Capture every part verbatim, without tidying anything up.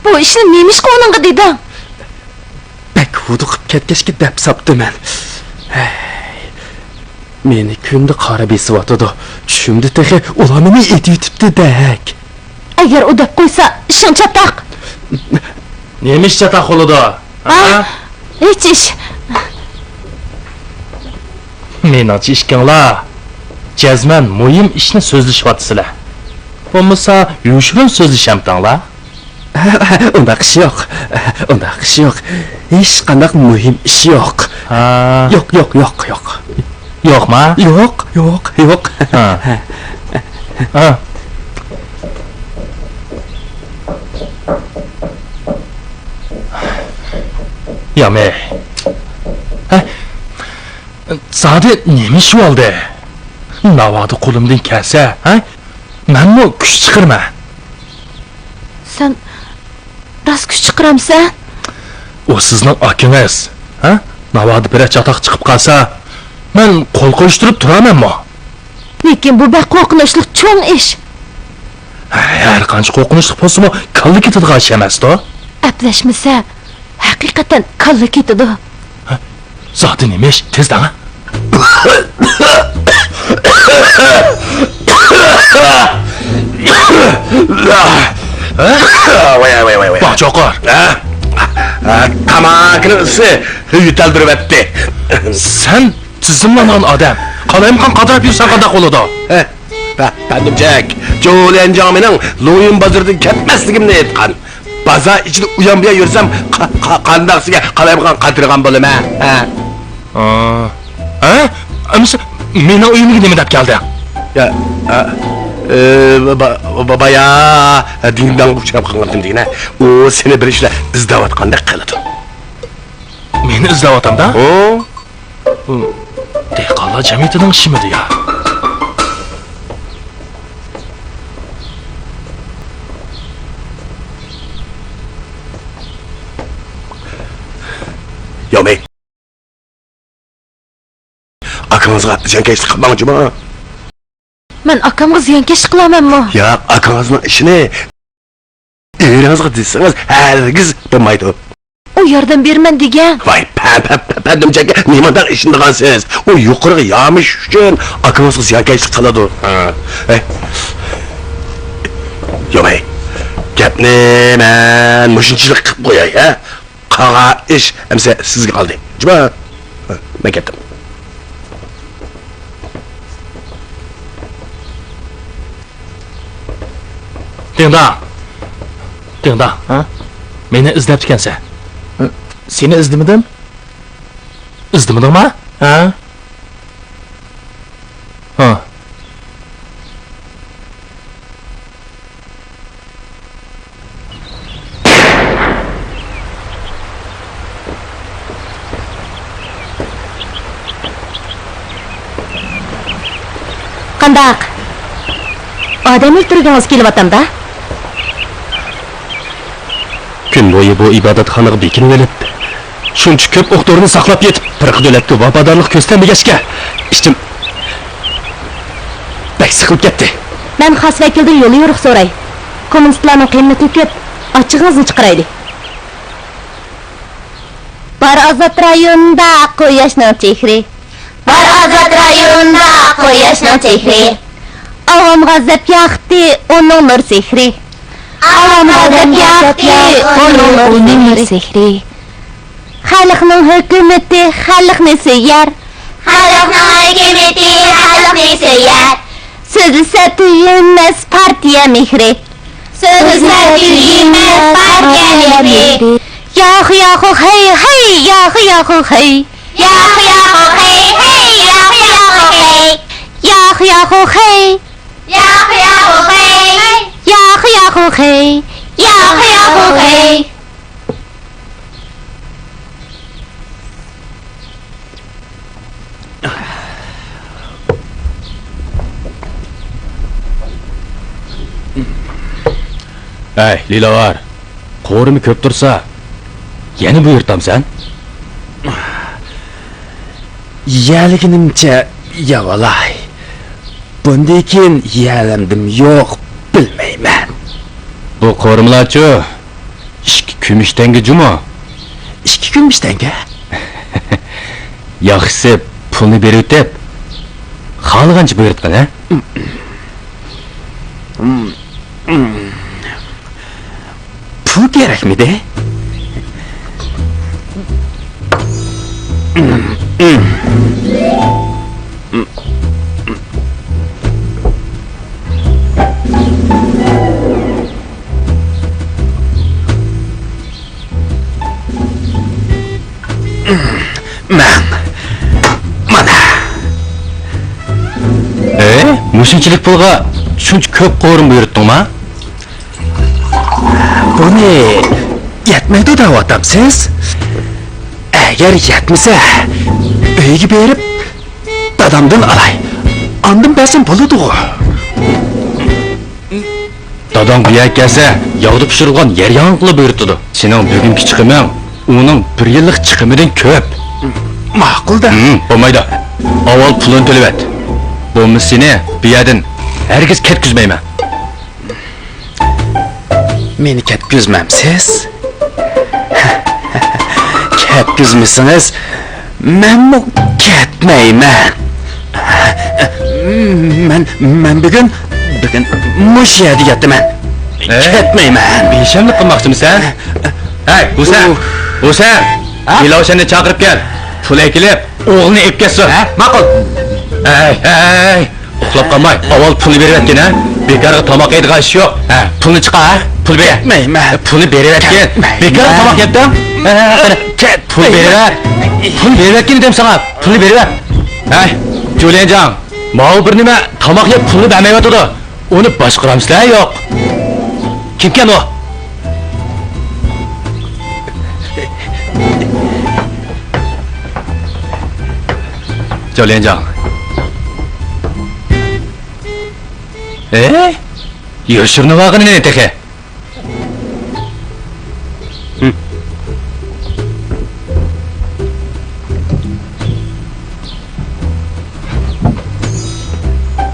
بۇ ئىشنى نېمىشقا ئۇنىڭغا دېدىڭ؟ بەك ھودۇقۇپ كەتكەچكە دەپ ساپتىمەن. ھەي، مېنى كۈندە قارا بېسىۋاتىدۇ. چۈشۈمدە تېخى ئۇلار مېنى ئېتىۋېتىپتىدەك. ئەگەر ئۇ دەپ قويسا، ئىشىڭ چاتاق. نېمە ئىش چاتاق بولىدۇ؟ ھە؟ ھە؟ ھېچ ئىش. مېنىڭچە ئىككىڭلار جەزمەن مۇھىم ئىشنى سۆزلىشىۋاتىسىلەر. بولمىسا يوشۇرۇن سۆزلىشەمتىڭلار؟ ئۇنداق ئىش يوق. ئۇنداق ئىش يوق. ھېچقانداق مۇھىم ئىش يوق. ھا. يوق، يوق، يوق، يوق. يوقما؟ يوق، يوق، يوق. ھا. ھا. يامەي. ھە؟ زادى نېمە ئىش بولدى؟ ناۋادا قولۇمدىن كەلسە، ھە؟ مەنمۇ كۈچ چىقىرىمەن. سەن راست كۈچ چىقىرامسەن؟ ئۇ سىزنىڭ ئاكىڭىز، ھە؟ ناۋادا بىرەر چاتاق چىقىپ قالسا، مەن قول قويۇشتۇرۇپ تۇرامەنمۇ؟ لېكىن بۇ بەك قورقۇنچلۇق چوڭ ئىش. ھەر قانچە قورقۇنچلۇق بولسىمۇ، كاللا كېتىدىغان ئىش ئەمەستۇ. ئەپلەشمىسە، ھەقىقەتەن كاللا كېتىدۇ. زادى نېمە ئىش؟ تېز دەڭە. ۋاي، ۋاي، ۋاي، ۋاي. باھ چوقۇر. ھە؟ ھە، تاماكىنىڭ ئىسى يۆتەلدۈرۈۋەتتى. سەن تىزىملانغان ئادەم. قالايمىقان قاتراپ يۈرسەڭ قانداق بولىدۇ؟ ھە، پە-، پەندىمجەك، جوليەنجاڭ مېنىڭ لويىن بازىرىدىن كەتمەسلىكىمنى ئېيتقان. بازار ئىچىدە ئۇيان-بۇيان يۈرسەم، قا-، قا-، قانداقسىگە قالايمىقان قاترىغان بولىمەن، ھە؟ ھە؟ ئەمىسە مېنىڭ ئۆيۈمگە نېمە دەپ كەلدىڭ؟ يا، ھە، ئى، با-، با-، بايا، ھە، دىڭداڭغا ئۇچراپ قالغانتىم دېگىنە، ئۇ سېنى بىر ئىشلار ئىزدەۋاتقاندەك قىلىدۇ. مېنى ئىزدەۋاتامدا؟ ھۇ؟ بۇ دېھقانلار جەمئىيىتىنىڭ ئىشىمىدى يا؟ يامەي. ئاكىڭىزغا زىيانكەشلىك قىلماڭ جۇمۇ. مەن ئاكامغا زىيانكەشلىك قىلامەنمۇ؟ ياق، ئاكىڭىزنىڭ ئىشىنى ئېرىڭىزگە دېسىڭىز ھەرگىز بولمايدۇ. ئۇ ياردەم بېرىمەن دېگەن. ۋاي، پە-، پە-، پە-، پەندىمجەككە نېمانداق ئىشىنىدىغانسىز؟ ئۇ يۇقىرىغا يامىشىش ئۈچۈن ئاكىڭىزغا زىيانكەشلىك قىلىدۇ. ھە. ھەي. يامەي، گەپنى مەن مۇشۇنچىلىك قىلىپ قوياي، ھە؟ قالغان ئىش ئەمسە سىزگە قالدى. جۇما. مەن كەتتىم. دىڭداڭ. دىڭداڭ. ھە؟ مېنى ئىزدەپتىكەنسەن. سېنى ئىزدىمىدىم. ئىزدىمىدىڭما؟ ھە؟ ھە. قانداق؟ ئادەم ئۆلتۈرگۈڭىز كېلىۋاتامدا؟ كۈن بويى بۇ ئىبادەتخانىغا بېكىنىۋېلىپ، شۇنچە كۆپ ئوق-دورىنى ساقلاپ يېتىپ، پىرقە دۆلەتكە ۋاپادارلىق كۆرسىتەلمىگەچكە، ئىچىم بەك سىقىلىپ كەتتى. مەن خاس ۋەكىلدىن يوليورۇق سوراي. كوممۇنىستلارنىڭ قېنىنى تۆكۈپ، ئاچچىقىڭىزنى چىقىرايلى. بار ئازاد رايوندا قۇياشنىڭ چېھرى. بار ئازاد رايوندا قۇياشنىڭ چېھرى. ئاۋامغا زەپ ياقتى ئۇنىڭ نۇر سېھرى. ئاۋامغا زەپ ياقتى ئۇنىڭ نۇر سېھرى. خەلقنىڭ ھۆكۈمىتى خەلقنى سۆيەر. خەلقنىڭ ھۆكۈمىتى خەلقنى سۆيەر. سۆزلىسە تۈگىمەس پارتىيە مېھرى. سۆزلىسە تۈگىمەس پارتىيە مېھرى. ياخۇ ياخۇ خەي خەي، ياخۇ ياخۇ خەي. ياخۇ ياخۇ خەي خەي، ياخۇ ياخۇ خەي. ياخۇ ياخۇ خەي. ياخۇ ياخۇ خەي. ياخۇ ياخۇ خەي. ياخۇ ياخۇ خەي. ھەي، لىلاۋار، قورۇما كۆپ تۇرسا، يەنە بۇيرۇتامسەن؟ يەلىگىنىمچە يەۋالاي. بۇندىن كېيىن يەلەمدىم يوق، بىلمەيمەن. بۇ قورۇمىلارچۇ؟ ئىككى كۈمۈش تەڭگە جۇمۇ. ئىككى كۈمۈش تەڭگە؟ ياخشىسى، پۇلنى بېرىۋېتىپ، خالىغانچە بۇيرۇتقىن، ھە؟ پۇل كېرەكمىدى؟ ماڭ. مانا. ئە، مۇشۇنچىلىك پۇلغا شۇنچە كۆپ قورۇما بۇيرۇتتۇڭما؟ بۇنى يەتمەيدۇ دەۋاتامسىز؟ ئەگەر يەتمىسە، ئۆيگە بېرىپ، دادامدىن ئالاي. ئاندىن بەرسەم بولىدىغۇ. داداڭ بۇ يەرگە كەلسە، ياغدا پىشۇرۇلغان يەر ياڭىقلا بۇيرۇتىدۇ. سېنىڭ بۈگۈنكى چىقىمىڭ ئۇنىڭ بىر يىللىق چىقىمىدىن كۆپ. ماقۇل-دە. ھىم، بولمايدۇ. ئاۋۋال پۇلىنى تۆلىۋەت. بولمىسا سېنى بۇ يەردىن ھەرگىز كەتكۈزمەيمەن. مېنى كەتكۈزمەمسىز؟ كەتكۈزمىسىڭىز، مەنمۇ كەتمەيمەن. مەن، مەن بۈگۈن، بۈگۈن مۇشۇ يەردە ياتىمەن. ئە؟ كەتمەيمەن. بىشەملىك قىلماقچىمىسەن؟ ھەي، ھۇسەن! ئۇھ. ھۇسەن! ھە؟ بىلاۋشەننى چاقىرىپ كەل. پۇل ئەكېلىپ، ئوغلىنى ئېلىپ كەتسۇن. ھە، ماقۇل. ھەي، ھەي! ئۇخلاپ قالماي، ئاۋۋال پۇلنى بېرىۋەتكىن، ھە؟ بىكارغا تاماق يەيدىغان ئىش يوق. ھە، پۇلنى چىقار، ھە؟ پۇل بېرە. كەتمەيمەن. پۇلنى بېرىۋەتكىن. كەتمەيمەن. بىكارغا تاماق يەپتىڭ؟ ھە، ھە، قېنى. كەتمەيمەن. پۇل بېرىۋەت. پۇلنى بېرىۋەتكىن دېدىم ساڭا. پۇلنى بېرىۋەت. ھەي، جۇليەنجاڭ، ماۋۇ بىر نېمە تاماق يەپ پۇلنى بەرمەيۋاتىدۇ. ئۇنى باشقۇرامسىلەر يوق؟ كىمكەن ئۇ؟ جوليەنجاڭ. ئە؟ يوشۇرۇنۇۋالغىنى نېمە تېخى؟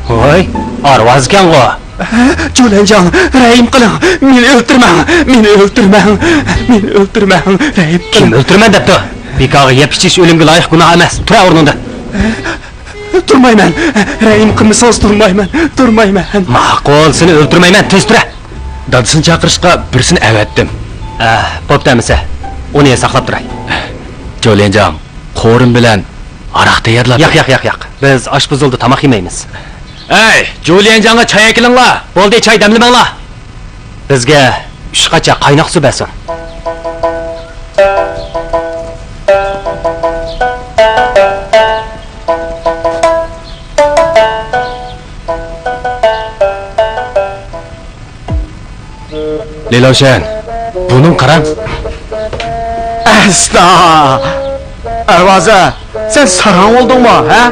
ۋاي، ئارۋازكەنغۇ. جوليەنجاڭ، رەھىم قىلىڭ. مېنى ئۆلتۈرمەڭ. مېنى ئۆلتۈرمەڭ. مېنى ئۆلتۈرمەڭ. رەھىم قىلىڭ. كىم ئۆلتۈرىمەن دەپتۇ؟ بىكارغا يەپ ئىچىش ئۆلۈمگە لايىق گۇناھ ئەمەس. تۇرە ئورنۇڭدىن. تۇرمايمەن. رەھىم قىلمىسىڭىز تۇرمايمەن. تۇرمايمەن. ماقۇل، سېنى ئۆلتۈرمەيمەن، تېز تۇرە. دادىسىنى چاقىرىشقا بىرسىنى ئەۋەتتىم. ھە، بوپتۇ ئەمىسە. ئۇنى ساقلاپ تۇراي. جوليەنجاڭ، قورۇم بىلەن ھاراق تەييارلاپ. ياق، ياق، ياق، ياق. بىز ئاشپۇزۇلدا تاماق يېمەيمىز. ئەي، جوليەنجاڭغا چاي ئەكېلىڭلار. بولدى، چاي دەملىمەڭلار. بىزگە ئۈچ قاچا قايناق سۇ بەرسۇن. لىلاۋشەن، بۇنىڭ قاراڭ. ئەستا! ئەرۋازا، سەن ساراڭ بولدۇڭمۇ، ھە؟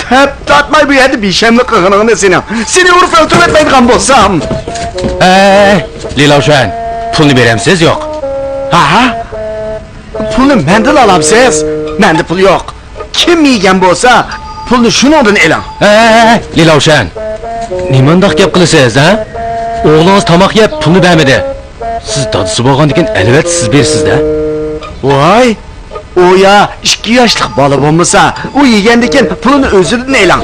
تەپ تارتماي بۇ يەردە بىشەملىك قىلغىنىڭنى سېنىڭ. سېنى ئۇرۇپ ئۆلتۈرۈۋەتمەيدىغان بولسام. ئەي، لىلاۋشەن، پۇلنى بېرەمسىز يوق؟ ھە؟ پۇلنى مەندىن ئالامسىز؟ مەندە پۇل يوق. كىم يېگەن بولسا، پۇلنى شۇنىڭدىن ئېلىڭ. ھەي، لىلاۋشەن! نېمانداق گەپ قىلىسىز، ھە؟ ئوغلىڭىز تاماق يەپ، پۇلنى بەرمىدى. سىز دادىسى بولغاندىكىن، ئەلۋەتتە سىز بېرىسىز-دە. ۋاي! ئۇ يا ئىككى ياشلىق بالا بولمىسا، ئۇ يېگەندىكىن پۇلىنى ئۆزىدىن ئېلىڭ.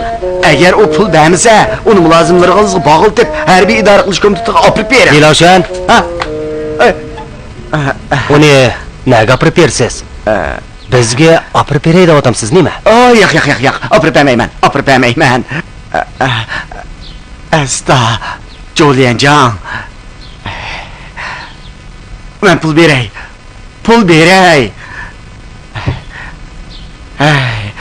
ئەگەر ئۇ پۇل بەرمىسە، ئۇنى مۇلازىملىرىڭىزغا باغلىتىپ، ھەربىي ئىدارە قىلىش كومىتېتىغا ئاپىرىپ بېرىڭ. لىلاۋشەن! ھە؟ ئۇنى نەگە ئاپىرىپ بېرىسىز؟ بىزگە ئاپىرىپ بېرەي دەۋاتامسىز نېمە؟ ئا، ياق، ياق، ياق، ياق. ئاپىرىپ بەرمەيمەن. ئاپىرىپ بەرمەيمەن. ئە، ئە، ئەستا، جوليەنجاڭ. مەن پۇل بېرەي. پۇل بېرەي. ھەي.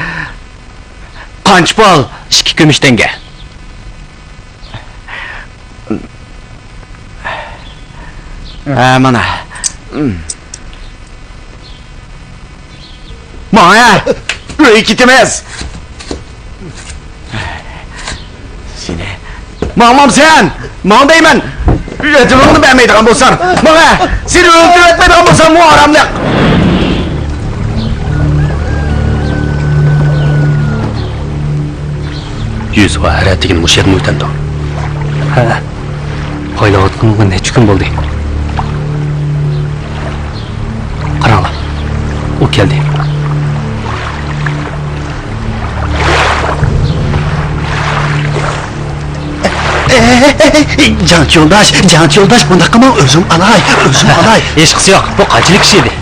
قانچە پۇل؟ ئىككى كۈمۈش تەڭگە. ھە، مانا. ماڭە! ئۆيگە كېتىمىز! سېنى. ماڭمامسەن! ماڭ دەيمەن! ئۆتۈمۈڭنى بەرمەيدىغان بولسام، ماڭە! سېنى ئۆلتۈرۈۋەتمەيدىغان بولسام، بۇ ئاراملىق! يۈز ۋاھەرە دېگىنى مۇشۇ يەردىن ئۆتەمدۇ؟ ھە. پايلاۋاتقىنىمغا نەچچە كۈن بولدى. قاراڭلار، ئۇ كەلدى. ئەي، ئەي، ئەي، ئەي، جەڭچى يولداش، جەڭچى يولداش، بۇنداق قىلماڭ، ئۆزۈم ئالاي، ئۆزۈم ئالاي. ھېچقىسى يوق، بۇ قانچىلىك كىشى ئىدى؟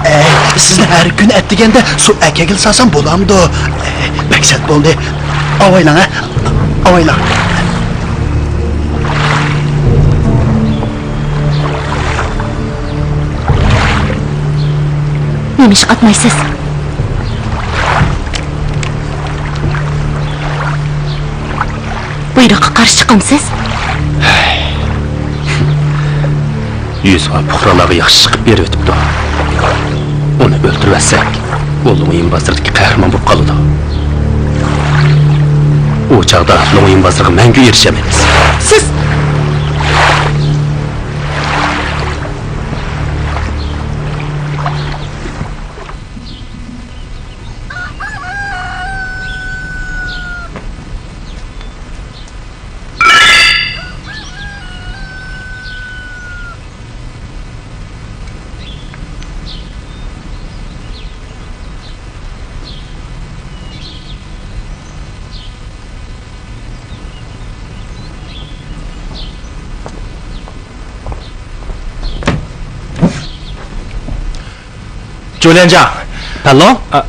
ئەي، سىزنى ھەر كۈنى ئەتىگەندە سۇ ئەكەگىلى سالسام بولامدۇ؟ ئەي، بەك سەت بولدى. ئاۋايلاڭ، ھە؟ ئاۋايلاڭ. نېمىشقا ئاتمايسىز؟ بۇيرۇققا قارشى چىقامسىز؟ يۈسۈپ پۇقرالارغا ياخشى چىقىپ بېرىۋېتىپتۇ. ئۇنى ئۆلتۈرۈۋەتسەك، ئۇ لوڭيىن بازىرىدىكى قەھرىمان بولۇپ قالىدۇ. ئۇ چاغدا لوڭيىن بازىرىغا مەڭگۈ ئېرىشەلمەيمىز. سىز جۇليەنجاڭ. پەللو؟ ئا،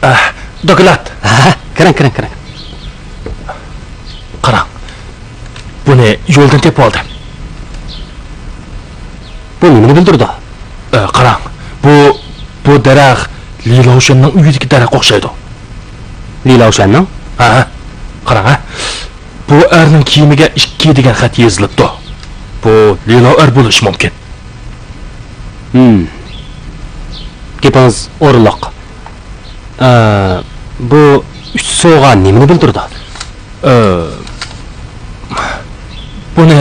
ئا، دوكلات. ھە، كىرىڭ، كىرىڭ، كىرىڭ. قاراڭ، بۇنى يولدىن تېپىۋالدىم. بۇ نېمىنى بىلدۈرىدۇ؟ ئە، قاراڭ، بۇ، بۇ دەرەخ لى لاۋشۈەننىڭ ئۆيىدىكى دەرەخكە ئوخشايدۇ. لى لاۋشۈەننىڭ؟ ھە، قاراڭ، ھە. بۇ ئەرنىڭ كىيىمىگە ئىككى دېگەن خەت يېزىلىپتۇ. بۇ لى لاۋ ئەر بولۇشى مۇمكىن. ھىم. گېپىڭىز ئورۇنلۇق. ئە، بۇ ئۈچ سوغا نېمىنى بىلدۈرىدۇ؟ ئە، بۇنى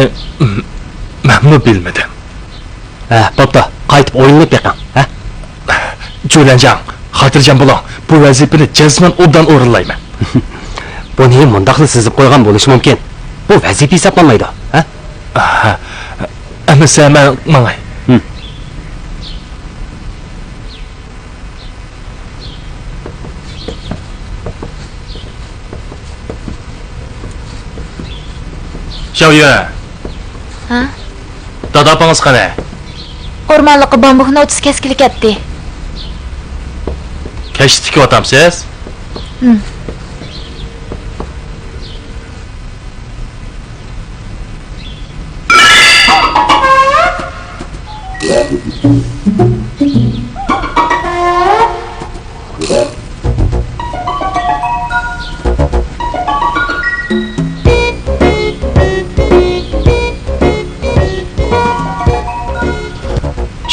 مەنمۇ بىلمىدىم. ھە، بوپتۇ، قايتىپ ئويلىنىپ بېقىڭ، ھە؟ جۇليەنجاڭ، خاتىرجەم بولۇڭ، بۇ ۋەزىپىنى جەزمەن ئوبدان ئورۇنلايمەن. بۇنى مۇنداقلا سىزىپ قويغان بولۇشى مۇمكىن. بۇ ۋەزىپە ھېسابلانمايدۇ، ھە؟ ئەمىسە مەن ماڭاي. ھىم. شياۋيۈەن. ھە؟ دادا ئاپىڭىز قېنى؟ ئورمانلىققا بامبۇك نوتىسى كەسكىلى كەتتى. كەشتە تىكىۋاتامسىز؟ ھىم.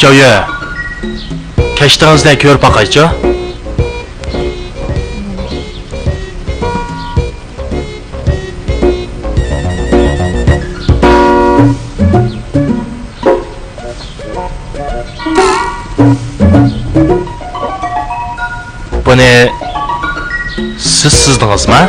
شياۋيۈەن، كەشتىڭىزنى كۆرۈپ باقايچۇ. بۇنى سىز سىزدىڭىزمۇ؟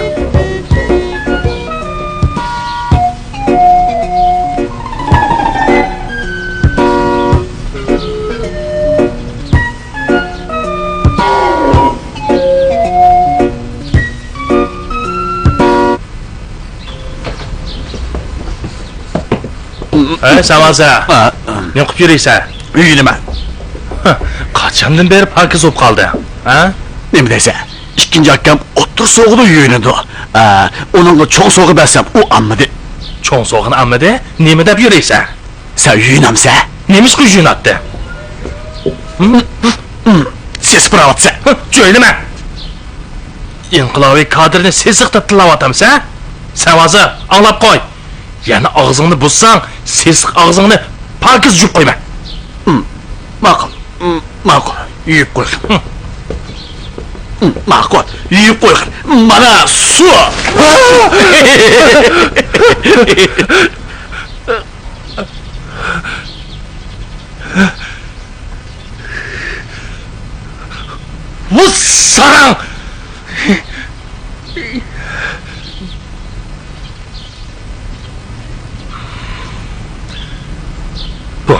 ھەي، سەۋەنزە. ئا، ئا. نېمە قىلىپ يۈرۈيسەن؟ يۇيۇنىمەن. قاچاندىن بېرى پاكىز بولۇپ قالدىڭ، ھە؟ نېمە دەيسەن؟ ئىككىنچى ئاكام ئوتتۇرا سوغىدا يۇيۇنىدۇ. ئا، ئۇنىڭغا چوڭ سوغا بەرسەم، ئۇ ئالمىدى. چوڭ سوغىنى ئالمىدى؟ نېمە دەپ يۈرۈيسەن؟ سەن يۇيۇنامسەن؟ نېمىشقا يۇيۇناتتى؟ سېسىق پۇراۋاتىسەن. جۆيلىمە! ئىنقىلابىي كادىرنى سېسىق دەپ تىللاۋاتامسەن؟ سەۋەنزە، ئاڭلاپ قوي! يەنە ئاغزىڭنى بۇزساڭ، سېسىق ئاغزىڭنى پاكىز يۇيۇپ قويىمەن. ماقۇل، ماقۇل، يۇيۇپ قويغىن. ماقۇل، يۇيۇپ قويغىن. مانا سۇ! ۋۇ ساراڭ!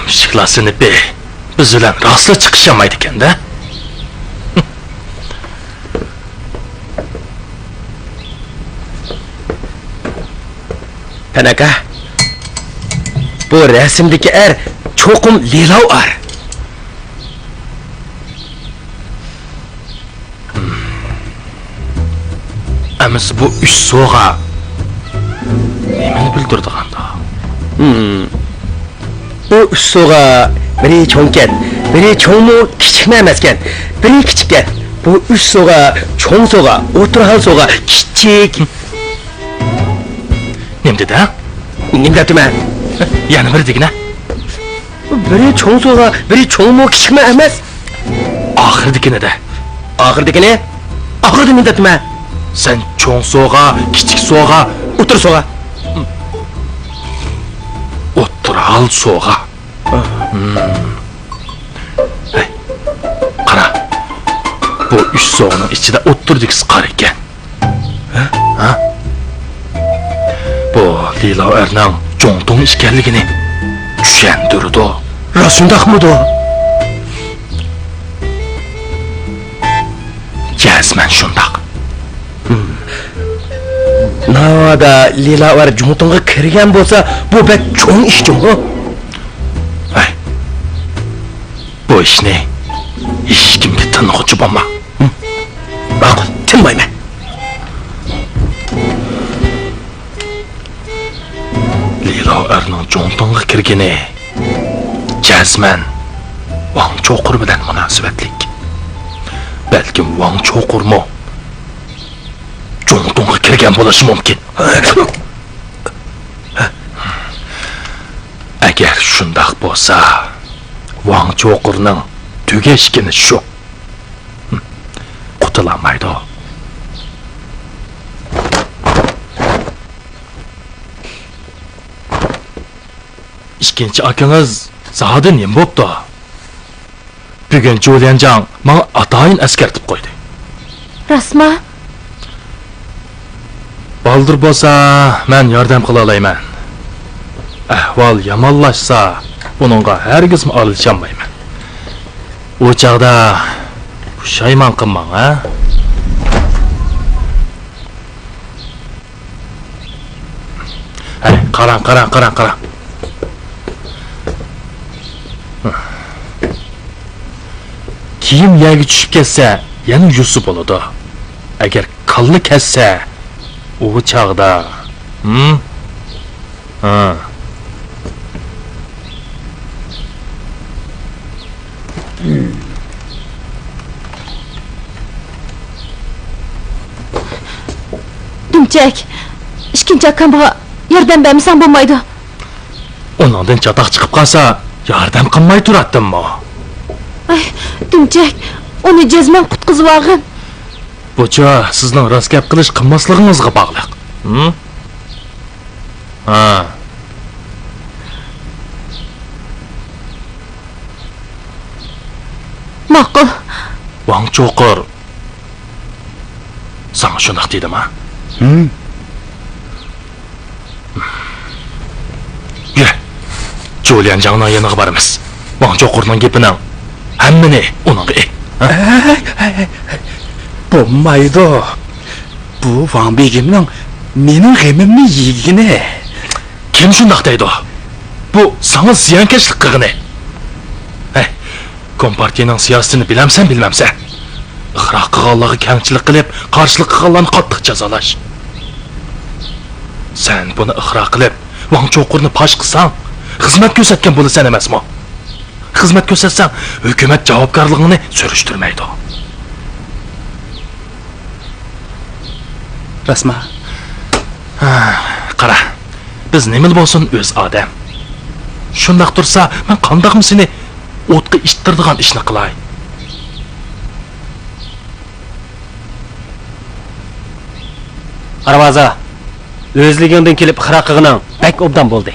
ئىشىكلار سىنىپى بىز بىلەن راستلا چىقىشالمايدىكەن-دە. پەن ئاكا، بۇ رەسىمدىكى ئەر چوقۇم لىلاۋ ئەر. ئەمىسە بۇ ئۈچ سوغا نېمىنى بىلدۈرىدىغاندۇ؟ ھىم. بۇ ئۈچ سوغا بىرى چوڭكەن، بىرى چوڭمۇ كىچىكمۇ ئەمەسكەن، بىرى كىچىككەن. بۇ ئۈچ سوغا، چوڭ سوغا، ئوتتۇرا ھال سوغا، كىچىك. نېمە دېدى، ھە؟ نېمە دەپتىمەن؟ يەنە بىر دېگىنە. بىرى چوڭ سوغا، بىرى چوڭمۇ كىچىكمۇ ئەمەس. ئاخىرىدىكىنى دە. ئاخىرىدىكىنى؟ ئاخىرىدا نېمە دەپتىمەن؟ سەن چوڭ سوغا، كىچىك سوغا، ئوتتۇرا سوغا. ئوتتۇرا ھال سوغا. ھىم. ھەي، قارا. بۇ ئۈچ سوغىنىڭ ئىچىدە ئوتتۇرىدىكىسى قارا ئىكەن. ھە؟ ھە؟ بۇ لىلاۋ ئەرنىڭ جۇڭتۇڭ ئىكەنلىكىنى چۈشەندۈرىدۇ. راست شۇنداقمىدۇ؟ جەزمەن شۇنداق. ھىم. ناۋادا لىلاۋ ئەر جۇڭتۇڭغا كىرگەن بولسا، بۇ بەك چوڭ ئىش جۇمۇ. ھەي، بۇ ئىشنى ھېچكىمگە تىنغۇچى بولما. ھىم. ماقۇل، تىنمايمەن. لىلاۋ ئەرنىڭ جۇڭتۇڭغا كىرگىنى جەزمەن ۋاڭ چوقۇر بىلەن مۇناسىۋەتلىك. بەلكىم ۋاڭ چوقۇرمۇ جۇڭتۇڭغا كىرگەن بولۇشى مۇمكىن. ئەگەر شۇنداق بولسا، ۋاڭ چوقۇرنىڭ تۈگەشكىنى شۇ. قۇتۇلالمايدۇ. ئىككىنچى ئاكىڭىز زادى نېمە بوپتۇ؟ بۈگۈن جۇليەنجاڭ ماڭا ئاتايىن ئەسكەرتىپ قويدى. راستما؟ بالدۇر بولسا، مەن ياردەم قىلالايمەن. ئەھۋال يامانلاشسا، ئۇنىڭغا ھەرگىزمۇ ئارىلىشالمايمەن. ئۇ چاغدا پۇشايمان قىلماڭ، ھە؟ ھەي، قاراڭ، قاراڭ، قاراڭ، قاراڭ. كىيىم يەرگە چۈشۈپ كەتسە، يەنە يۇسا بولىدۇ. ئەگەر كاللا كەتسە، ئۇ چاغدا، ھىم؟ ھا. دۈمچەك، ئىككىنچى ئاكامغا ياردەم بەرمىسەڭ بولمايدۇ. ئۇنىڭدىن چاتاق چىقىپ قالسا، ياردەم قىلماي تۇراتتىممۇ؟ ئاي، دۈمچەك، ئۇنى جەزمەن قۇتقۇزۇۋالغىن. بۇچۇ سىزنىڭ راست گەپ قىلىش قىلماسلىقىڭىزغا باغلىق. ھىم؟ ھا. ماقۇل. ۋاڭ چوقۇر ساڭا شۇنداق دېدىما؟ ھىم. يۈرە، جۇليەنجاڭنىڭ يېنىغا بارىمىز. ۋاڭ چوقۇرنىڭ گېپىنىڭ ھەممىنى ئۇنىڭغا ئېيت. ھە؟ ھەي، ھەي، ھەي، ھەي. بولمايدۇ. بۇ ۋاڭ بېگىمنىڭ مېنىڭ غېمىمنى يېگىنى. كىم شۇنداق دەيدۇ؟ بۇ ساڭا زىيانكەشلىك قىلغىنى. ھەي، كومپارتىيىنىڭ سىياسىتىنى بىلەمسەن، بىلمەمسەن؟ ئىقرار قىلغانلارغا كەڭچىلىك قىلىپ، قارشىلىق قىلغانلارنى قاتتىق جازالاش. سەن بۇنى ئىقرار قىلىپ، ۋاڭ چوقۇرنى پاش قىلساڭ، خىزمەت كۆرسەتكەن بولىسەن ئەمەسمۇ؟ خىزمەت كۆرسەتسەڭ، ھۆكۈمەت جاۋابكارلىقىڭنى سۈرۈشتۈرمەيدۇ. راستما؟ ھە، قارا، بىز نېمىلا بولسۇن ئۆز ئادەم. شۇنداق تۇرسا، مەن قانداقمۇ سېنى ئوتقا ئىتتىرىدىغان ئىشنى قىلاي؟ ئارۋازا، ئۆزلۈكۈڭدىن كېلىپ ئىقرار قىلغىنىڭ بەك ئوبدان بولدى.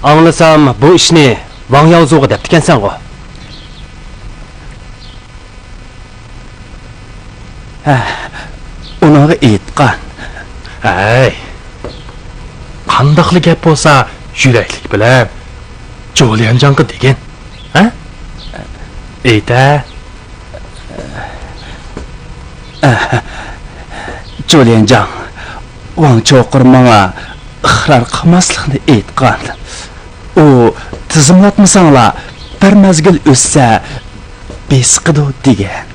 ئاڭلىسام، بۇ ئىشنى ۋاڭ ياۋزۇغا دەپتىكەنسەنغۇ؟ ھە، ئۇنىڭغا ئېيتقان. ھەي، قانداقلا گەپ بولسا، يۈرەكلىك بىلەن جوليەنجاڭغا دېگىن، ھە؟ ئېيتە. جوليەنجاڭ، ۋاڭ چوقۇر ماڭا ئىقرار قىلماسلىقنى ئېيتقان. ئۇ تىزىملاتمىساڭلار بىر مەزگىل ئۆتسە بېسىقىدۇ دېگەن.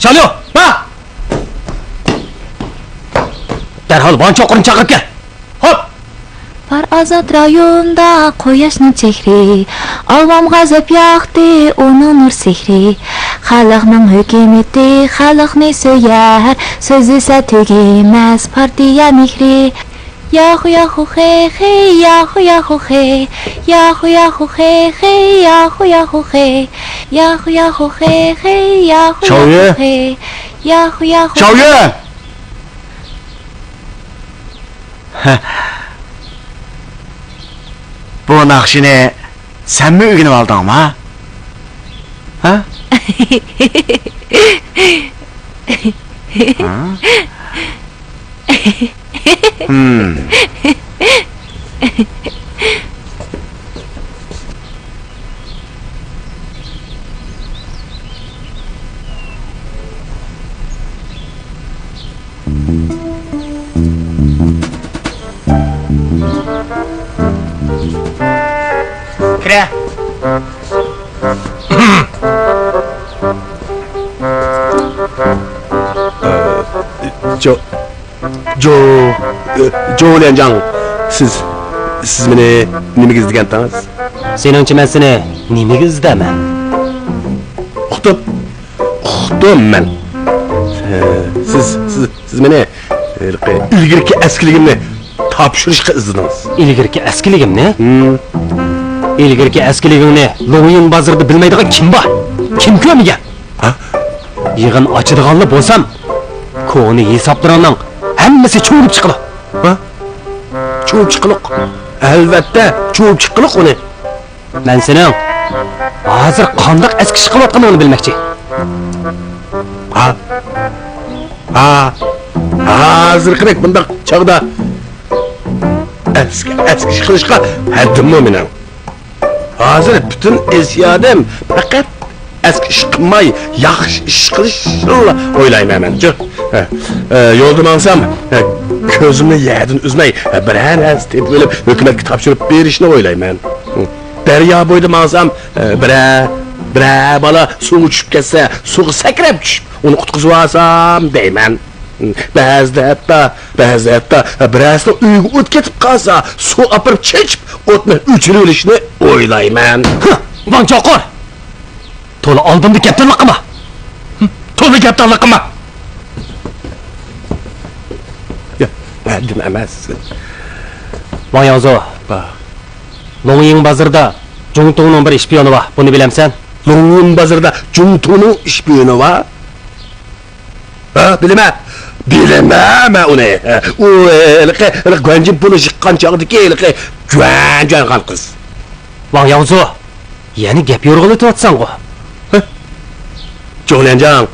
شاليو، بار! دەرھال ۋاڭ چوقۇرنى چاقىرىپ كەل! خوپ! پار ئازاد رايوندا قۇياشنىڭ چېھرى، ئاۋام غەزەپ ياقتى ئۇنىڭ نۇر سېھرى. خەلقنىڭ ھۆكۈمىتى خەلقنى سۆيەر، سۆزلىسە تۈگىمەس پارتىيە مېھرى. ياخۇ ياخۇ خې خې، ياخۇ ياخۇ خې، ياخۇ ياخۇ خې خې، ياخۇ ياخۇ خې، ياخۇ ياخۇ خې خې، ياخۇ ياخۇ خې، ياخۇ ياخۇ. شاۋيۈەن! بۇ ناخشىنى سەنمۇ ئۆگىنىۋالدىڭما؟ ھە؟ ھە؟ ھىم. كىرە. جو، جو، ئە، جوليەنجاڭ، سىز، سىز مېنى نېمىگە ئىزدىگەنتىڭىز؟ سېنىڭچە مەن سېنى نېمىگە ئىزدەيمەن؟ ئۇقتۇم، ئۇقتۇم مەن. ئە، سىز، سىز، سىز مېنى، ھېلىقى ئىلگىرىكى ئەسكىلىكىمنى تاپشۇرۇشقا ئىزدىدىڭىز. ئىلگىرىكى ئەسكىلىكىمنى؟ ھىم. ئىلگىرىكى ئەسكىلىكىڭنى لوڭيىڭ بازىرىدا بىلمەيدىغان كىم بار؟ كىم كۆرمىگەن؟ ھە؟ يىغىن ئاچىدىغانلا بولسام، كونا ھېسابلىرىڭنىڭ ھەممىسى چۇۋۇلۇپ چىقىدۇ. ھە؟ چۇۋۇپ چىققىلىق. ئەلۋەتتە، چۇۋۇپ چىققىلىق ئۇنى. مەن سېنىڭ ھازىر قانداق ئەسكى ئىش قىلىۋاتقىنىڭنى بىلمەكچى. ھا؟ ھا؟ ھازىرقىدەك بۇنداق چاغدا ئەسكى، ئەسكى ئىش قىلىشقا ھەددىممۇ مېنىڭ. ھازىر پۈتۈن ئېسىيادىم پەقەت ئەسكى ئىش قىلماي، ياخشى ئىش قىلىشنىلا ئويلايمەن مەنچۇ. ھە، ئە، يولدا ماڭسام، ئە، كۆزۈمنى يەردىن ئۈزمەي، ئە، بىرەر نەرسە تېپىۋېلىپ، ھۆكۈمەتكە تاپشۇرۇپ بېرىشنى ئويلايمەن. دەريا بويىدا ماڭسام، ئە، بىرەر، بىرەر بالا سۇغا چۈشۈپ كەتسە، سۇغا سەكرەپ چۈشۈپ، ئۇنى قۇتقۇزۇۋالسام دەيمەن. بەزىدە ھەتتا، بەزىدە ھەتتا بىرەرسىنىڭ ئۆيىگە ئوت كېتىپ قالسا، سۇ ئاپىرىپ چېچىپ، ئوتنى ئۆچۈرۈۋېلىشنى ئويلايمەن. ھە، ۋاڭ چوقۇر! تولا ئالدىمدا گەپدانلىق قىلما! تولا گەپدانلىق قىلما! يا، ھەددىم ئەمەس. ۋاڭ ياڭزۇ. با. لوڭيىڭ بازىرىدا جۇڭتۇڭنىڭ بىر ئىشپىيونى بار، بۇنى بىلەمسەن؟ لوڭيىڭ بازىرىدا جۇڭتۇڭنىڭ ئىشپىيونى بار؟ ھە، بىلىمەن. بىلىمەن مەن ئۇنى. ئۇ، ھېلىقى، ھېلىقى گۇەنجىن پۇلى يىغقان چاغدىكى ھېلىقى جۈەن جۈەن خان قىز. ۋاڭ ياۋزۇ، يەنە گەپ يورغىلىتىۋاتىسەنغۇ؟ ھە؟ جوڭليەنجاڭ،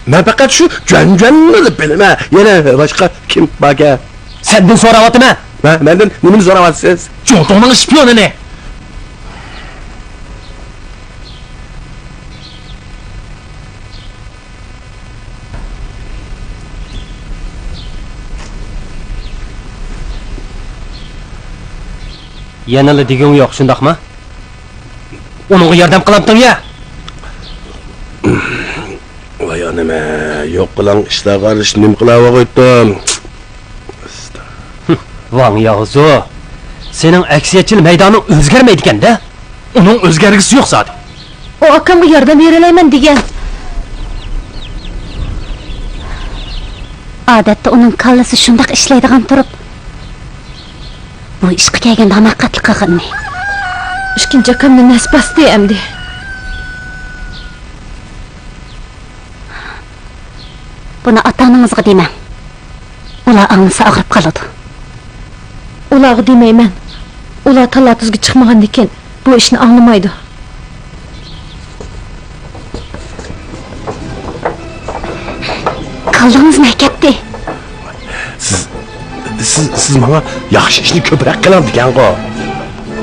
مەن پەقەت شۇ جۈەن جۈەننىلا بىلىمەن. يەنە باشقا كىم باركەن؟ سەندىن سوراۋاتىمەن. مە-، مەندىن نېمىنى سوراۋاتىسىز؟ جۇڭتۇڭنىڭ شپىيونىنى. يەنىلا دېگۈڭ يوق، شۇنداقمۇ؟ ئۇنىڭغا ياردەم قىلامتىڭ يا؟ ۋاي ئانىمە، يوق قىلاڭ ئىشلارغا ئارىلىشىپ نېمە قىلاۋاغۇيتتۇم؟ ۋاڭ ياۋزۇ، سېنىڭ ئەكسىيەتچىل مەيدانىڭ ئۆزگەرمەيدىكەن-دە. ئۇنىڭ ئۆزگەرگۈسى يوق زادى. ئۇ ئاكامغا ياردەم بېرەلەيمەن دېگەن. ئادەتتە ئۇنىڭ كاللىسى شۇنداق ئىشلەيدىغان تۇرۇپ، بۇ ئىشقا كەلگەندە ھاماقەتلىك قىلغىنى. ئىككىنچى ئاكامنى نەس باستى ئەمدى. بۇنى ئاتا-ئانىڭىزغا دېمەڭ. ئۇلار ئاڭلىسا ئاغرىپ قالىدۇ. ئۇلارغا دېمەيمەن. ئۇلار تالا-تۈزگە چىقمىغاندىكىن بۇ ئىشنى ئاڭلىمايدۇ. كاللىڭىز نە كەتتى؟ سىز، سىز، سىز ماڭا ياخشى ئىشنى كۆپرەك قىلىڭ دېگەنغۇ.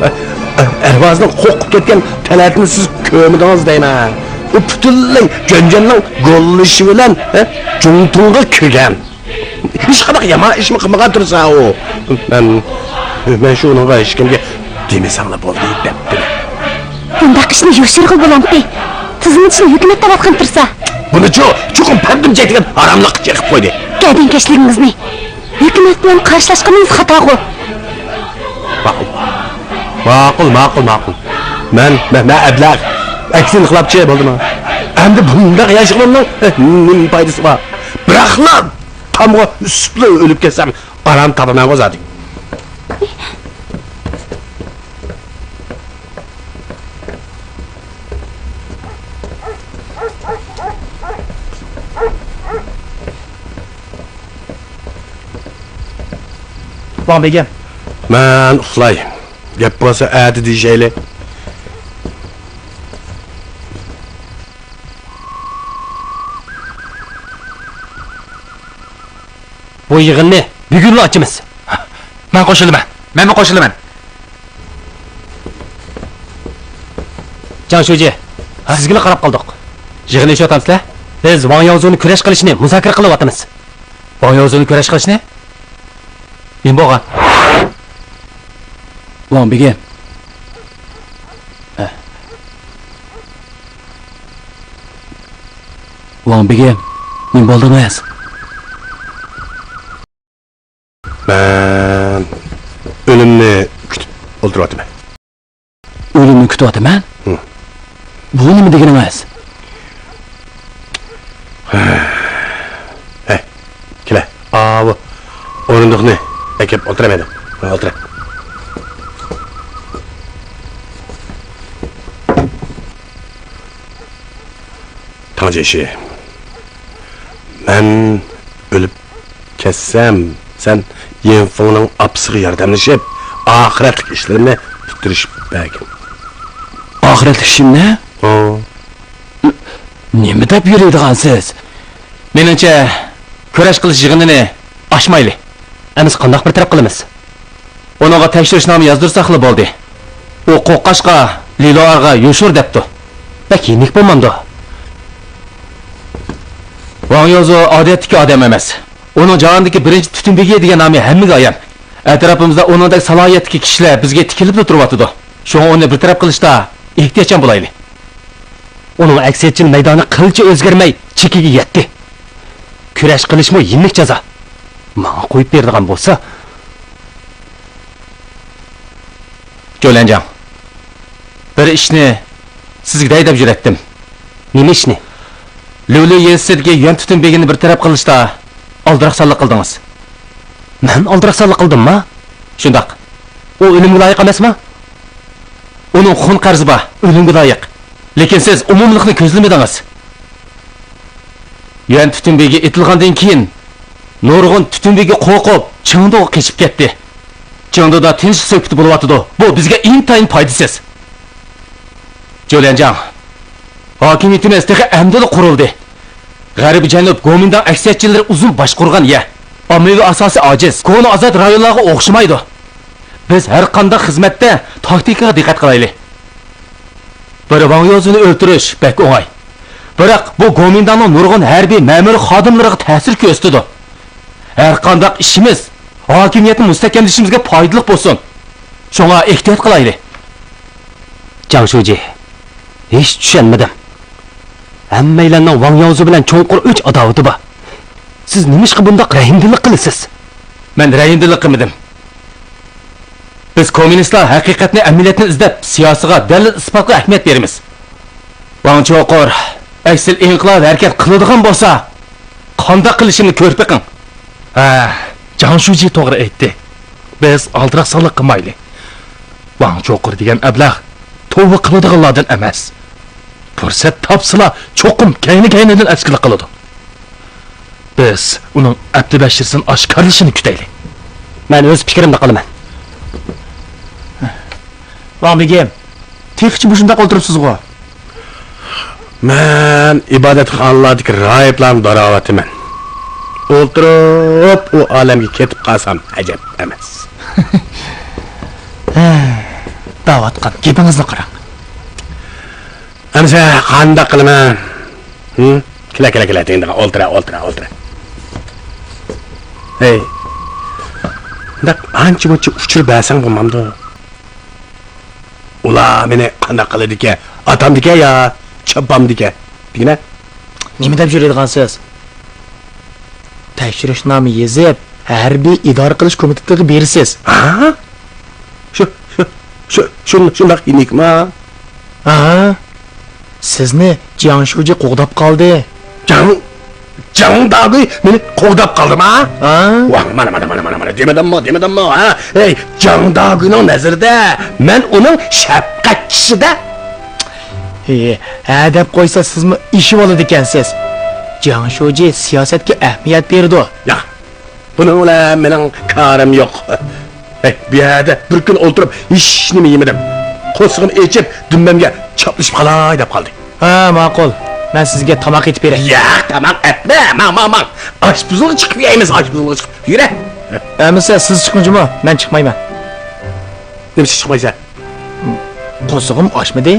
ئەرۋازنىڭ قورقۇپ كەتكەن تەلەتىنى سىز كۆرمىدىڭىز دەيمەن. ئۇ پۈتۈنلەي جۆنجەننىڭ گوللىشى بىلەن، ھە، جۇڭتۇڭغا كىرگەن. ھېچقانداق يامان ئىشمۇ قىلمىغان تۇرسا ئۇ. مەن، مەن شۇ ئۇنىڭغا ھېچكىمگە دېمىسەڭلا بولدى دەپتىمەن. بۇنداق ئىشنى يوشۇرغىلى بولامتى؟ تىزىملىتىشنى ھۆكۈمەت دەۋاتقان تۇرسا. بۇنىچۇ چوقۇم پەردىم چېتىگەن ھاراملىققا چېقىپ قويدى. گەدىنكەشلىكىڭىزنى ھۆكۈمەت بىلەن قارشىلاشقىنىڭىز خاتاغۇ. ماقۇل. ماقۇل، ماقۇل، ماقۇل. مەن، مەن، مەن ئەبلەخ. ئەكسىنى قىلاپچى بولدىما؟ ئەمدى بۇنداق ياشىغىنىمنىڭ، ئە، نېمە پايدىسى بار؟ بىراقلا تامغا ئۈسۈپلا ئۆلۈپ كەتسەم، ئارام تاپىمەنغۇ زادى. ۋاڭ بېگىم. مەن ئۇخلاي. گەپ بولسا ئەتە دېيىشەيلى. بۇ يىغىننى بۈگۈنلا ئاچىمىز. مەن قوشۇلىمەن. مەنمۇ قوشۇلىمەن. جاڭ شۇجى، سىزگىلا قاراپ قالدۇق. يىغىن ئېچىۋاتامسىلەر؟ بىز ۋاڭ ياۋزۇنى كۈرەش قىلىشنى مۇزاكىرە قىلىۋاتىمىز. ۋاڭ ياۋزۇنى كۈرەش قىلىشنى؟ نېمە بولغان؟ ۋاڭ بېگىم. ھە. ۋاڭ بېگىم، نېمە بولدىڭىز؟ مەن ئۆلۈمنى كۈتۈپ ئولتۇرۇۋاتىمەن. ئۆلۈمنى كۈتۈۋاتىمەن؟ ھە. بۇ نېمە دېگىنىڭىز؟ ھەي، كېلە، ئاۋۇ ئورۇندۇقنى ئەكەپ ئولتۇرە مەيدە. ئولتۇرە. تاڭ جيېشى، مەن ئۆلۈپ كەتسەم، سەن يىنفېڭنىڭ ئاپىسىغا ياردەملىشىپ، ئاخىرەتلىك ئىشلىرىمنى پۈتتۈرۈشۈپ بەرگىن. ئاخىرەتلىك ئىشىمنى؟ ھە. نېمە دەپ يۈرىدىغانسىز؟ مېنىڭچە، كۈرەش قىلىش يىغىنىنى ئاچمايلى. ئەمىسە قانداق بىر تەرەپ قىلىمىز؟ ئۇنىڭغا تەكشۈرۈشنامە يازدۇرساقلا بولدى. ئۇ قورققاچقا لىلۇئارغا يوشۇر دەپتۇ. بەك يېنىك بولمامدۇ؟ ۋاڭ يوزۇ ئادەتتىكى ئادەم ئەمەس. ئۇنىڭ جاھاندىكى بىرىنچى تۈتۈن بېگى دېگەن نامى ھەممىگە ئايان. ئەتراپىمىزدا ئۇنىڭدەك سالاھىيەتتىكى كىشىلەر بىزگە تىكىلىپلا تۇرۇۋاتىدۇ. شۇڭا ئۇنى بىر تەرەپ قىلىشتا ئېھتىياتچان بولايلى. ئۇنىڭ ئەكسىيەتچىل مەيدانى قىلچە ئۆزگەرمەي چېكىگە يەتتى. كۈرەش قىلىشمۇ يېنىك جازا. ماڭا قويۇپ بېرىدىغان بولسا. جوليەنجاڭ، بىر ئىشنى سىزگە دەي دەپ يۈرەتتىم. نېمە ئىشنى؟ لۈۋلۈ يېزىسىدىكى يۈەن تۈتۈن بېگىنى بىر تەرەپ قىلىشتا ئالدىراقسانلىق قىلدىڭىز. مەن ئالدىراقسانلىق قىلدىمما؟ شۇنداق. ئۇ ئۆلۈمگە لايىق ئەمەسما؟ ئۇنىڭ خۇن قەرزى بار، ئۆلۈمگە لايىق. لېكىن سىز ئومۇملۇقنى كۆزلىمىدىڭىز. يۈەن تۈتۈن بېگى ئېتىلغاندىن كېيىن، نۇرغۇن تۈتۈن بېگى قورقۇپ، چېڭدۇغا قېچىپ كەتتى. چېڭدۇدا تىنچلىق سۆھبىتى بولۇۋاتىدۇ. بۇ بىزگە ئىنتايىن پايدىسىز. جوليەنجاڭ، ھاكىمىيىتىمىز تېخى ئەمدىلا قۇرۇلدى. غەربىي جەنۇب گومىنداڭ ئەكسىيەتچىلىرى ئۇزۇن باشقۇرغان يەر. ئاممىۋى ئاساسى ئاجىز، كونا ئازاد رايونلارغا ئوخشىمايدۇ. بىز ھەر قانداق خىزمەتتە تاكتىكىغا دىققەت قىلايلى. بىر ۋاڭ يوزۇنى ئۆلتۈرۈش بەك ئوڭاي. بىراق بۇ گومىنداڭنىڭ نۇرغۇن ھەربىي مەمۇرىي خادىملىرىغا تەسىر كۆرسىتىدۇ. ھەر قانداق ئىشىمىز ھاكىمىيەتنى مۇستەھكەملىشىمىزگە پايدىلىق بولسۇن. شۇڭا ئېھتىيات قىلايلى. جاڭ شۇجى، ھېچ چۈشەنمىدىم. ھەممەيلەننىڭ ۋاڭ ياۋزۇ بىلەن چوڭقۇر ئۆچ ئاداۋىتى بار. سىز نېمىشقا بۇنداق رەھىمدىللىك قىلىسىز؟ مەن رەھىمدىللىك قىلمىدىم. بىز كوممۇنىستلار ھەقىقەتنى، ئەمەلىيەتنى ئىزدەپ، سىياسىيغا، دەلىل-ئىسپاتقا ئەھمىيەت بېرىمىز. ۋاڭ چوقۇر، ئەكسىل ئىنقىلاب ھەرىكەت قىلىدىغان بولسا، قانداق قىلىشىنى كۆرۈپ بېقىڭ. ھە، جاڭ شۇجى توغرا ئېيتتى. بىز ئالدىراقسانلىق قىلمايلى. ۋاڭ چوقۇر دېگەن ئەبلەخ توۋا قىلىدىغانلاردىن ئەمەس. پۇرسەت تاپسىلا، چوقۇم كەينى-كەينىدىن ئەسكىلىك قىلىدۇ. بىز ئۇنىڭ ئەپتى بەشىرىسىنى ئاشكارىلىشىنى كۈتەيلى. مەن ئۆز پىكرىمدە قالىمەن. ۋاڭ بېگىم، تېخىچە مۇشۇنداق ئولتۇرۇپسىزغۇ؟ مەن ئىبادەتخانىلاردىكى راھىبلارنى دوراۋاتىمەن. ئولتۇرۇپ ئۇ ئالەمگە كېتىپ قالسام ئەجەب ئەمەس. دەۋاتقان گېپىڭىزنى قاراڭ. ئەمىسە قانداق قىلىمەن؟ ھە؟ كېلە، كېلە، كېلە، تىڭدىغا ئولتۇرە، ئولتۇرە، ئولتۇرە. ھەي، مۇنداق ئانچە-مۇنچە ئۇچۇر بەرسەڭ بولمامدۇ؟ ئۇلار مېنى قانداق قىلىدىكەن؟ ئاتامدىكەن يا چاپامدىكەن؟ دېگىنە. نېمە دەپ يۈرىدىغانسىز؟ تەكشۈرۈشنامە يېزىپ، ھەربىي ئىدارە قىلىش كومىتېتىغا بېرىسىز. ھە؟ شۇ، شۇ، شۇ، شۇ، شۇنداق يېنىكما؟ ھە؟ سىزنى جياڭ شۇجى قوغداپ قالدى. جاڭ، جاڭ داگۈي مېنى قوغداپ قالدىما؟ ھە؟ ۋاھ، مانا، مانا، مانا، مانا، مانا، دېمىدىممۇ، دېمىدىممۇ، ھە؟ ھەي، جاڭ داگۈينىڭ نەزىرىدە مەن ئۇنىڭ شەپقەتچىسى-دە. ھە، ھە دەپ قويسا سىزمۇ ئېشىۋالىدىكەنسىز. جياڭ شۇجى سىياسەتكە ئەھمىيەت بېرىدۇ. ياق، بۇنىڭ بىلەن مېنىڭ كارىم يوق. ھەي، بۇ يەردە بىر كۈن ئولتۇرۇپ ھېچنېمە يېمىدىم. قورسىقىم ئېچىپ، دۈمبەمگە چاپلىشىپ قالاي دەپ قالدى. ھە، ماقۇل. مەن سىزگە تاماق ئېتىپ بېرەي. ياق، تاماق ئەتمە. ماڭ، ماڭ، ماڭ. ئاشپۇزۇلغا چىقىپ يەيمىز، ئاشپۇزۇلغا چىقىپ. يۈرە. ئەمىسە سىز چىقىڭ جۇمۇ، مەن چىقمايمەن. نېمىشقا چىقمايسەن؟ قورسىقىم ئاچمىدى.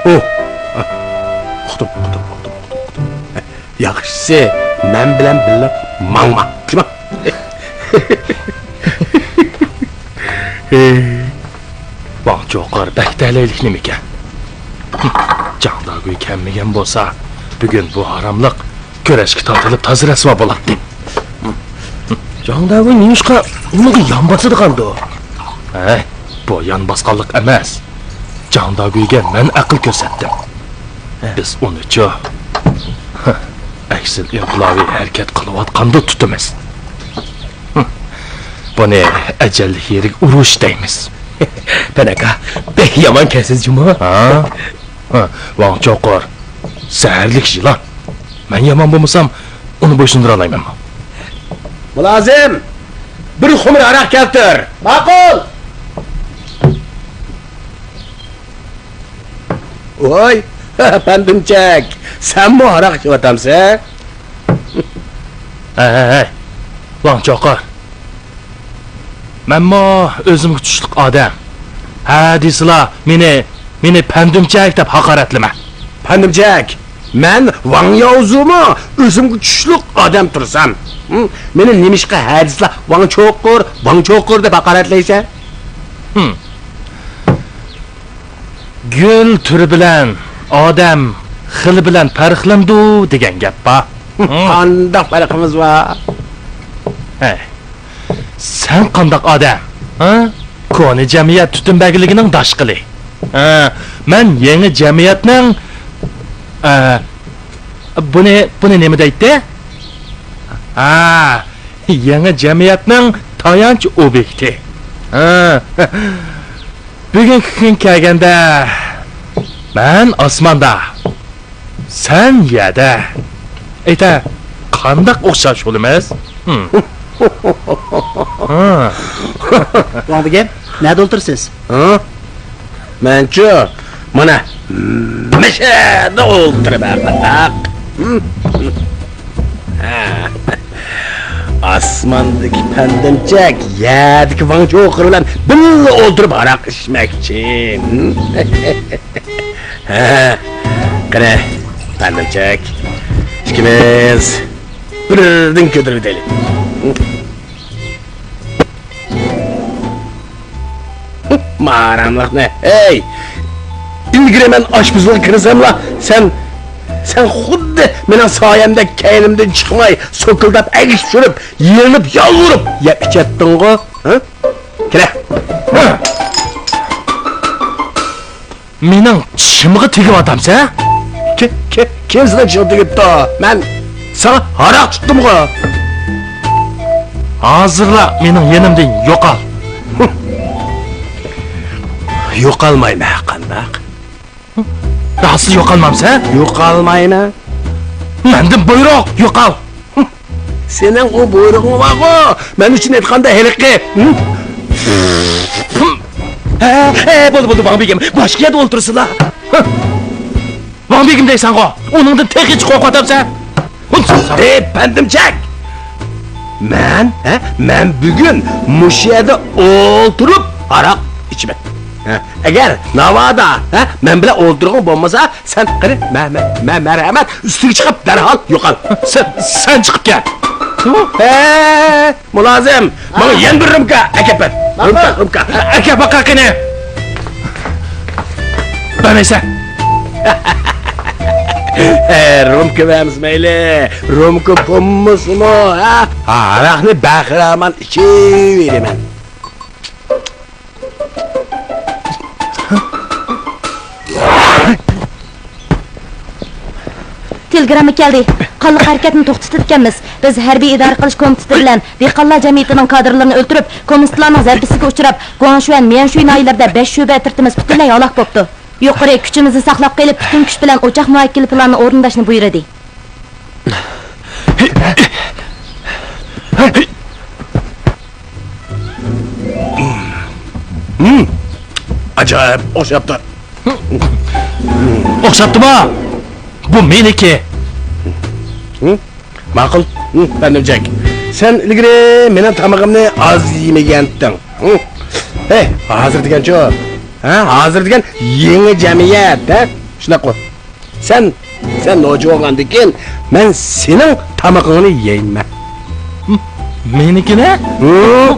ئۇ. ئۇقتۇم، ئۇقتۇم، ئۇقتۇم، ئۇقتۇم، ئۇقتۇم. ياخشىسى، مەن بىلەن بىللە ماڭما. ۋاڭ چوقۇر بەك تەلەيلىك نېمىكەن؟ جاڭ داگۈي كەلمىگەن بولسا، بۈگۈن بۇ ھاراملىق كۈرەشكە تارتىلىپ تازا رەسۋا بولاتتى. جاڭ داگۈي نېمىشقا ئۇنىڭغا يان باسىدىغاندۇ؟ ھەي، بۇ يان باسقانلىق ئەمەس. جاڭ داگۈيگە مەن ئەقىل كۆرسەتتىم. بىز ئۇنىچۇ ئەكسىل ئىنقىلابىي ھەرىكەت قىلىۋاتقاندا تۇتىمىز. بۇنى ئەجەللىك يېرىگە ئۇرۇش دەيمىز. پەن ئاكا، بەك يامان كەلسىز جۇمۇ. ھا؟ ھا، ۋاڭ چوقۇر، زەھەرلىك يىلان. مەن يامان بولمىسام، ئۇنى بويسۇندۇرالايمەنمۇ؟ مۇلازىم، بىر خۇمۇر ھاراق كەلتۈر. ماقۇل. ۋاي، پەندىمچەك، سەنمۇ ھاراق ئىچىۋاتامسەن؟ ھەي، ھەي، ھەي، ۋاڭ چوقۇر. مەنمۇ ئۆزۈمگە تۇشلۇق ئادەم. ھە دېسىلا، مېنى، مېنى پەندىمچەك دەپ ھاقارەتلىمە. پەندىمچەك، مەن ۋاڭ ياۋزۇمۇ ئۆزۈمگە تۇشلۇق ئادەم تۇرسام. ھىم، مېنى نېمىشقا ھە دېسىلا، ۋاڭ چوقۇر، ۋاڭ چوقۇر دەپ ھاقارەتلەيسەن؟ ھىم. گۈل تۈرى بىلەن ئادەم خىلى بىلەن پەرقلىنىدۇ دېگەن گەپ بار. قانداق پەرقىمىز بار؟ ھەي، سەن قانداق ئادەم؟ ھە؟ كونا جەمئىيەت تۈتۈن بەگلىكىنىڭ داشقىلى. ھە، مەن يېڭى جەمئىيەتنىڭ، ئە، بۇنى، بۇنى نېمە دەيتتى؟ ھە، يېڭى جەمئىيەتنىڭ تايانچ ئوبيېكتى. ھە. بۈگۈنكى كۈن كەلگەندە، مەن ئاسماندا، سەن يەردە. ئېيتە، قانداق ئوخشاش بولىمىز؟ ھىم. ھا. ۋاڭ بېگىم، نەدە ئولتۇرىسىز؟ ھا؟ مەنچۇ، مانا، مەشەدە ئولتۇرىمەن. ھىم. ئاسماندىكى پەندىمچەك يەردىكى ۋاڭ چوقۇر بىلەن بىللە ئولتۇرۇپ ھاراق ئىچمەكچى. ھە، قېنى، پەندىمچەك، ئىككىمىز بىردىن كۆتۈرۈۋېتەيلى. ماراملىقنى، ھەي! ئىلگىرى مەن ئاشپۇزۇلغا كىرسەملا، سەن، سەن خۇددى مېنىڭ سايەمدەك كەينىمدىن چىقماي، سوكۇلداپ ئەگىشىپ يۈرۈپ، يېلىنىپ، يالۋۇرۇپ يەپ ئىچەتتىڭغۇ؟ ھە؟ كېلە. مېنىڭ چىشىمغا تېگىۋاتامسەن؟ كى-، كى-، كىم سېنىڭ چىشىڭغا تېگىپتۇ؟ مەن ساڭا ھاراق تۇتتۇمغۇ؟ ھازىرلا مېنىڭ يېنىمدىن يوقال. يوقالمايمەن، قانداق؟ راستلا يوقالمامسەن؟ يوقالمايمەن. مەندىن بۇيرۇق، يوقال. سېنىڭ ئۇ بۇيرۇقۇڭ بارغۇ، مەن ئۈچۈن ئېيتقاندا ھېلىقى. ھە، ھە، بولدى، بولدى، ۋاڭ بېگىم، باشقا يەردە ئولتۇرسىلا. ۋاڭ بېگىم دەيسەنغۇ، ئۇنىڭدىن تېخىچە قورقۇۋاتامسەن. ھېي، پەندىمچەك! مەن، ھە، مەن بۈگۈن مۇشۇ يەردە ئولتۇرۇپ ھاراق ئىچىمەن. ھە، ئەگەر ناۋادا، ھە، مەن بىلەن ئولتۇرغۇڭ بولمىسا، سەن قېنى، مە-، مە-، مە-، مەرھەمەت، ئۈستىگە چىقىپ دەرھال يوقال. سەن، سەن چىقىپ كەت. ھە، مۇلازىم، ماڭا يەنە بىر رومكا ئەكەپ بەر. رومكا، رومكا. ئەكەپ باقاي قېنى. بەرمەيسەن. ھە، رومكا بەرمىسە مەيلى. رومكا بولمىسىمۇ، ھە، ھاراقنى بەقىرامان ئىچىۋېرىمەن. تېلېگرامما كەلدى. قانلىق ھەرىكەتنى توختىتىدىكەنمىز. بىز ھەربىي ئىدارە قىلىش كومىتېتى بىلەن دېھقانلار جەمئىيىتىنىڭ كادىرلىرىنى ئۆلتۈرۈپ، كوممۇنىستلارنىڭ زەربىسىگە ئۇچراپ، گۇاڭشۈەن، ميەنشۈي ناھىيەلىرىدە بەش شۆبە ئەترىتىمىز پۈتۈنلەي ھالاك بوپتۇ. يۇقىرى كۈچىمىزنى ساقلاپ قېلىپ، پۈتۈن كۈچ بىلەن ئوچاق مۇئەككىلى پىلانىنى ئورۇنداشنى بۇيرۇدى. ھىم، ئاجايىپ ئوخشاپتۇ. ئوخشاپتۇما؟ بۇ مېنىكى. ھىم، ماقۇل. ھىم، پەندىمجەك. سەن ئىلگىرى مېنىڭ تامىقىمنى ئاز يېمىگەنتىڭ. ھىم. ھەي، ھازىر دېگەنچۇ؟ ھە، ھازىر دېگەن يېڭى جەمئىيەت، ھە؟ شۇنداققۇ؟ سەن، سەن نوچى بولغاندىن كېيىن، مەن سېنىڭ تامىقىڭنى يەيمەن. مېنىڭكىنى؟ ھىم.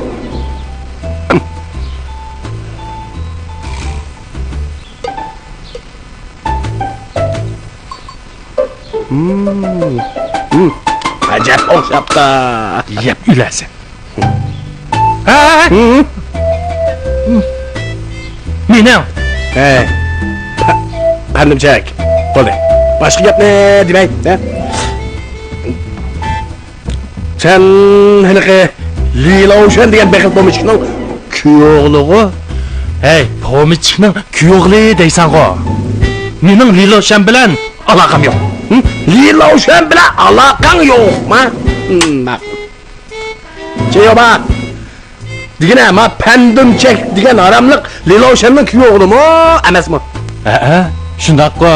ھىم. ھىم. ئەجەب ئوخشاپتۇ. يەپ ئۆلەرسەن. ھە؟ ھىم. مېنىڭ. ھەي. پە-، پەندىمچەك. بولدى. باشقا گەپنى دېمەي، ھە؟ سەن ھېلىقى لى لاۋشۈەن دېگەن بېخىل پومېشچىكنىڭ كۈيئوغلىغۇ؟ ھەي، پومېشچىكنىڭ كۈيئوغلى دەيسەنغۇ؟ مېنىڭ لى لاۋشۈەن بىلەن ئالاقەم يوق. ھىم؟ لى لاۋشۈەن بىلەن ئالاقەڭ يوقما؟ ھىم، ماقۇل. چېيوبا! دېگىنە، ما پەندۈمچەك دېگەن ھاراملىق لى لاۋشۈەننىڭ كۈيئوغلىمۇ ئەمەسمۇ؟ ھەئە، شۇنداققۇ.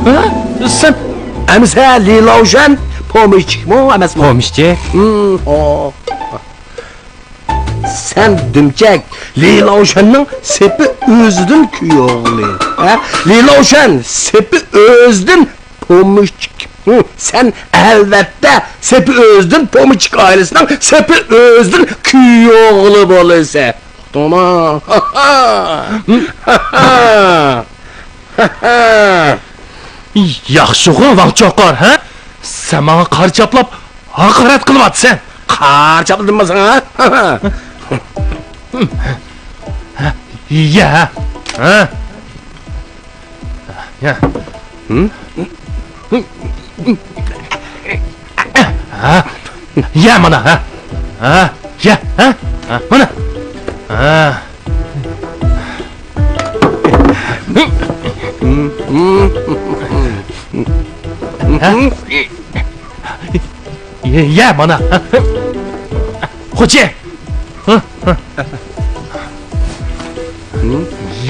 ھە؟ سەن ئەمىسە لى لاۋشۈەن پومېشچىكمۇ ئەمەسمۇ؟ پومېشچىك. ھىم، ھو. سەن دۈمچەك، لى لاۋشۈەننىڭ سېپى ئۆزىدىن كۈيئوغلى. ھە؟ لى لاۋشۈەن سېپى ئۆزىدىن پومېشچىك. ھىم، سەن ئەلۋەتتە سېپى ئۆزىدىن پومېشچىك ئائىلىسىنىڭ سېپى ئۆزىدىن كۈيئوغلى بولىسەن. ئۇقتۇڭمۇ؟ ياخشىغۇ، ۋاڭ چوقۇر، ھە؟ سەن ماڭا قارا چاپلاپ ھاقارەت قىلىۋاتىسەن. قارا چاپلىدىممۇ ساڭا؟ يە، ھە؟ يە. ھىم؟ ھە؟ يە مانا، ھە؟ ھە؟ يە، ھە؟ ھە؟ مانا. ھە؟ ھە؟ يە، يە مانا. خوجا!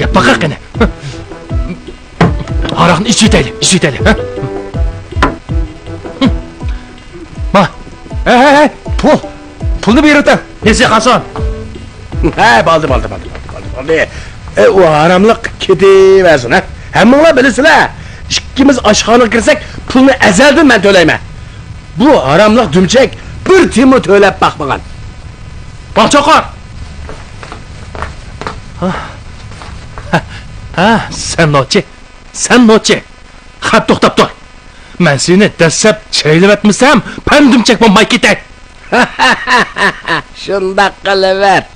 يەپ باقاي قېنى. ھاراقنى ئىچىۋېتەيلى، ئىچىۋېتەيلى، ھە؟ ما. ھەي، ھەي، ھەي، پۇل! پۇلنى بېرىۋېتىڭ! نېسى قالسۇن! ھە، بولدى، بولدى، بولدى، بولدى، بولدى، بولدى. ئە، ئۇ ھاراملىق كېتىۋەرسۇن، ھە؟ ھەممىڭلار بىلىسىلەر، ئىككىمىز ئاشخانىغا كىرسەك، پۇلنى ئەزەلدىن مەن تۆلەيمەن. بۇ ھاراملىق دۈمچەك بىر تىيىنمۇ تۆلەپ باقمىغان. ۋاڭ چوقۇر! ھە؟ ھە، سەن نوچى! سەن نوچى! خەپ توختاپ تۇر! مەن سېنى دەسسەپ چەيلىۋەتمىسەم، پەندۈمچەك بولماي كېتەي! شۇنداق قىلىۋەت!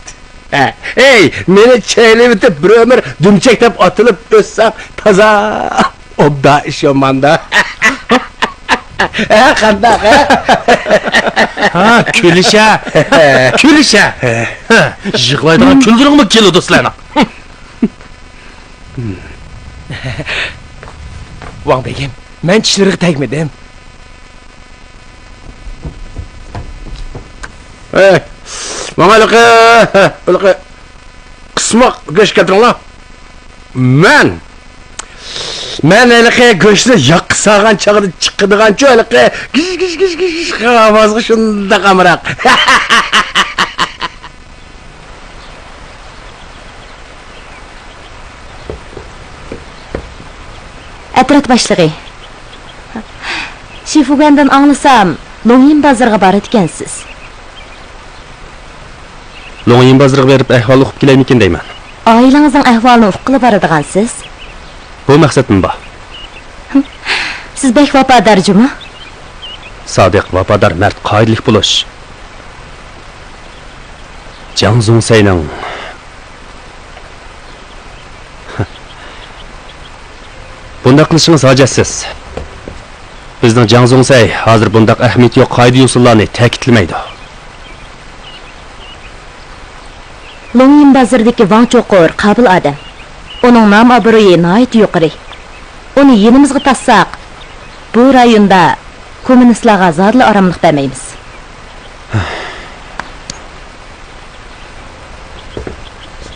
ھەي، مېنى چەيلىۋېتىپ بىر ئۆمۈر دۈمچەك دەپ ئاتىلىپ ئۆتسەڭ تازا ئوبدان ئىش ياماندا. ھە، قانداق، ھە؟ ھا، كۈلۈشە! كۈلۈشە! ھە، يىغلايدىغان كۈنلىرىڭمۇ كېلىدۇ سىلەرنىڭ! ۋاڭ بېگىم، مەن چىشلىرىغا تەگمىدىم. ھەي، ماڭا ھېلىقى، ھېلىقى قىسماق گۆش كەلتۈرۈڭلار. مەن، مەن ھېلىقى گۆشنى ياغقا سالغان چاغدا چىقىدىغانچۇ ھېلىقى گىش، گىش، گىش، گىش، گىش ئاۋازغا شۇنداق ئامراق. ئەترەت باشلىقى. شىفۇگەندىن ئاڭلىسام، لوڭيىن بازىرىغا بارىدىكەنسىز. لوڭيىن بازىرىغا بېرىپ ئەھۋال ئۇقۇپ كېلەيمىكىن دەيمەن. ئائىلىڭىزنىڭ ئەھۋالىنى ئۇققىلى بارىدىغانسىز. بۇ مەقسەتمۇ بار. سىز بەك ۋاپادار جۇمۇ. سادىق، ۋاپادار، مەرد، قائىدىلىك بولۇش. جاڭ زۇڭسەينىڭ بۇنداق قىلىشىڭىز ھاجەتسىز. بىزنىڭ جاڭ زۇڭسەي ھازىر بۇنداق ئەھمىيىتى يوق قائىدە-يوسۇنلارنى تەكىتلىمەيدۇ. لوڭيىن بازىرىدىكى ۋاڭ چوقۇر قابىل ئادەم. ئۇنىڭ نام-ئابرۇيى ناھايىتى يۇقىرى. ئۇنى يېنىمىزغا تارتساق، بۇ رايوندا كوممۇنىستلارغا زادىلا ئاراملىق بەرمەيمىز.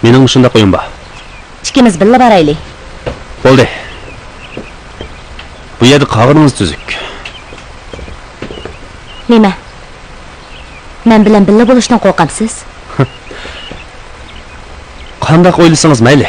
مېنىڭمۇ شۇنداق ئويۇم بار. ئىككىمىز بىللە بارايلى. بولدى. بۇ يەردە قالغىنىڭىز تۈزۈك. نېمە؟ مەن بىلەن بىللە بولۇشتىن قورقامسىز؟ قانداق ئويلىسىڭىز مەيلى.